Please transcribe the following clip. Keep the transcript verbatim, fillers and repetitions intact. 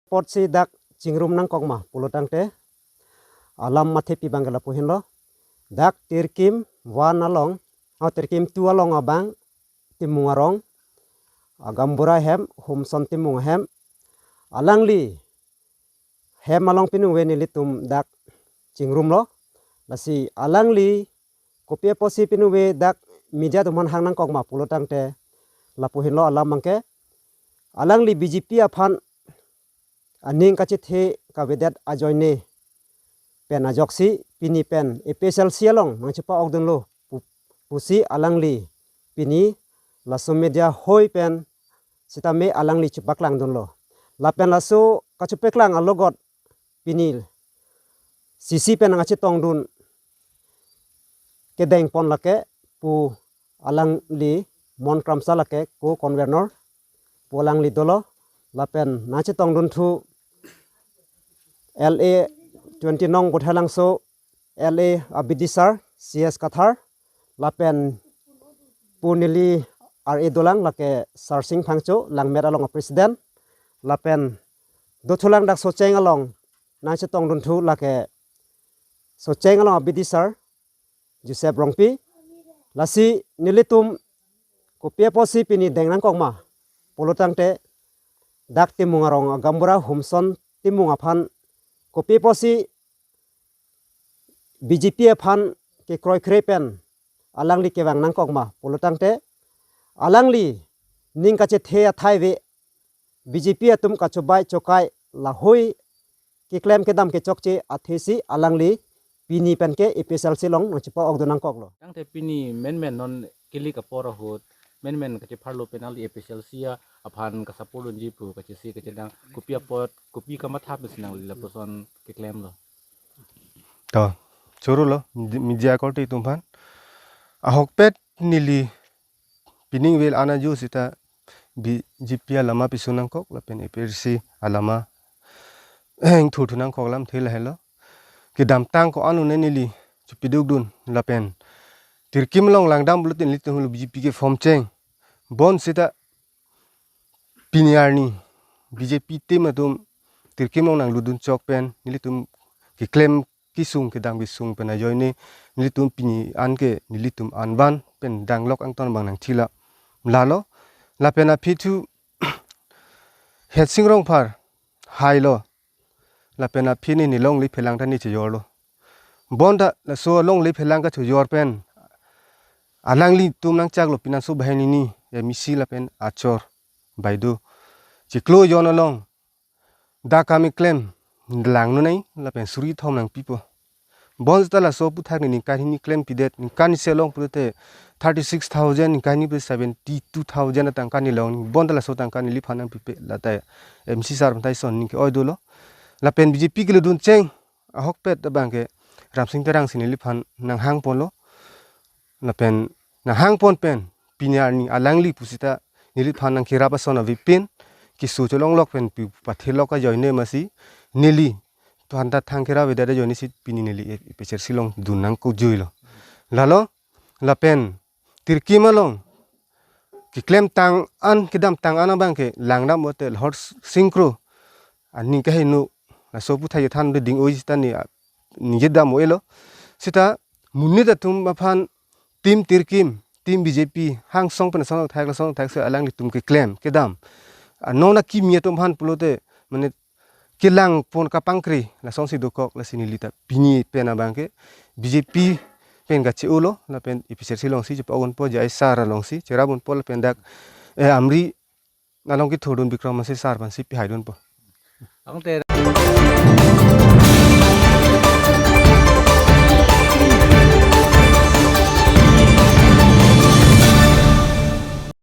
apotsi dak chingrum nangkok ma pulo tangte, alam mathe pi abang ke lapu henlo. Dak Tirkim one along, oh, Tirkim two along abang Timung arong, a, Gaonbura hem, Homson Timung hem, alangli hem along piningve nelitum dak chingrumlo. Lasi alangli kopi apotsi piningve dak media atum aphan hang nangkok ma pulo tangte, lapu henlo alam abang ke. Alangli B J P aphan aning kachethe kavedet ajoine pen ajoksi pini pen A P H L C along nangchepa-okdunlo pu-, pusi alangli pini laso media hoi pen sitame alangli chepaklangdunlo. Lapen laso kachepaklang alogot pini C C pen nangchetongdun kedengpon lake pu alangli Mon Kramsa, lake co-convenor pu alangli dolo. Lapen nangchetongdunthu L A twenty nong Bothelangso L A abidi sir C S Kathar, lapen pu neli R A dolang lake Sarsing Phangcho, Langmet along a president, lapen dothulang dak Socheng along nangchetongdunthu lake Socheng along abidi sir Joseph Rongpi. Lasi nelitum kopi apotsi pini deng nangkok ma pulo tangte, dak Timung arong a Gaonbura Homson Timung aphan kopi apotsi B J P aphan kekroikre pen alangli kevang nangkok ma pulo tangte, alangli ning kachethe athai ave, B J P atum kachobai chokai lahoi keklem kedam kechokche athesi alangli pini pen ke A P H L C along nangchepa-okdun nangkoklo. Tangte pini menmen non kilik apor ahut menmen kachepharlo pen alangli A P H L C aphan ka-support dunji pu kachesi kachedang kopi apot kopi kamatha pensi nangli lapuson keklemlo? To, chorolo, media korte atum aphan. Ahokpet neli piningve an ajo sita B J P alama piso nangkok lapen A P H L C alama heng thurthu nangkok alamthe lahelo. Kedamtang ko-an un neli chepidukdun lapen Tirkim along langdam pulote nelitum hulu B J P ke form cheng. Bonsita pini arni B J P team atum Tirkim along nanglutdun chok pen nelitum keklem kesung kedam kesung pen ajoine nelitum pini an ke nelitum anban pen danglok angton abang nangthila. Lalo, lapen aphi thu Hetsing Rongphar hailo, lapen aphi ne nelongle phelang ta ne chejorlo. Bonta laso alongle phelang kachejor pen alanglitum nangchaklo pinanso banghini M E C lapen achor baido chiklo jon along dak kam keklem langno nai lapen suri thom nangpipo. Bonsita laso aphuthak ne ningkan hini klempidet, ningkan isi along pulote thirty six thousand, ningkan hini pulote seventy two thousand atangka ne long, bonta laso tangka neliphan nangpipe lata M C sir aphan ta ison ning ke-oi dolo. Lapen B J P kelutdun cheng ahokpet abang ke Ramsing Terang si neliphan nanghangponlo. Lapen nanghangpon pen pini arni alangli pusita neliphan nangkerap ason avepin keso cholonglok pen pi pathilok ajoine masi neli tuhan ta thangkerap avedet ajoine si pini neli A P H L C along dun nangkokjuilo. Lalo, lapen Tirkim along keklem tang an kedam tang an abang ke langdam pulote Lahor Singkro aning kaheno laso aphuthak chethan ding-oi sita ne, a, ningje dam-oi-lo. Sita monit atum aphan team Tirkim, team B J P, hangsong pen asong thak lasong thak se alanglitum keklem kedam. A, non akimi atum aphan pulote mane kelangpon kapangkri lasonsi dokok, lasi neli ta pini pen abang ke B J P pen kache-olo lapen A P H L C alongsi chepa-okdunpo, J I sir alongsi cherapdunpo lapen dak, eh, Amri along kethurdun Bikram Hanse sir aphansi pihaidunpo. Angte